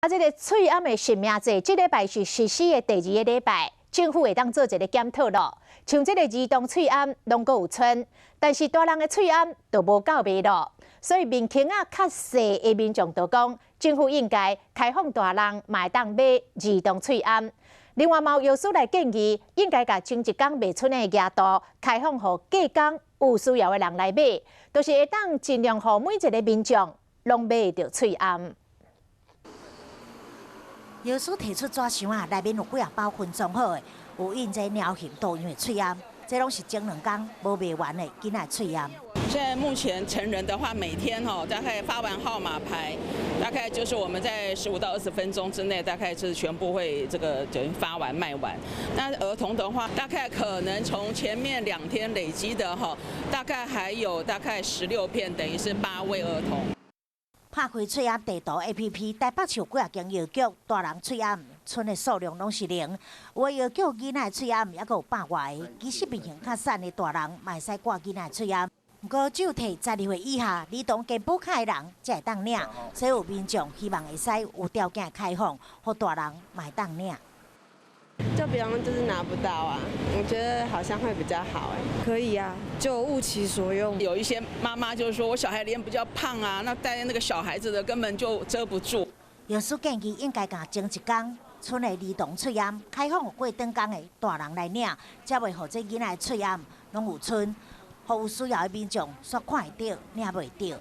啊，這个喙罨的實名制，這禮拜是實施的第二个禮拜，政府會當做一个檢討囉。像這个兒童喙罨攏閣有賰，但是大人的喙罨就無夠賣囉。所以面孔仔較細的民眾就講，政府應該開放大人嘛會當買兒童喙罨。另外，嘛有藥師來建議，應該共前一工賣賰的額度開放予隔工有需要的人來買，就是會當盡量予每一个民眾攏買會著喙罨。藥師提出紙箱仔，內面有幾仔包分裝好的，有印這鳥形圖樣的喙罨，這攏是前兩工無賣完的囡仔喙罨。現在目前成人的話，每天吼大概發完號碼牌，大概就是我們在15到20分鐘之內，大概是全部會這個等於發完賣完。那兒童的話，大概可能從前面2天累積的哈，大概還有大概16片，等於是8位兒童。拍開喙罨地圖 APP，台北市有幾仔間藥局，大人喙罨賰的數量攏是零。有的藥局囡仔喙罨猶閣有百外个，其實面型較瘦的大人嘛會使掛囡仔喙罨。毋過只有提12歲以下兒童健保卡的人才會當領，所以有民眾希望會使有條件開放，予大人嘛會當領。就不用就是拿不到啊，我覺得好像會比較好哎。可以啊，就物其所用。有一些媽媽就是說我小孩臉比較胖啊，那帶那個小孩子的根本就遮不住。藥師建議應該共前一工賰的兒童喙罨開放予過轉工的大人來領，才袂予這囡仔喙罨攏有賰，予有需要的民眾煞看會著，領袂著。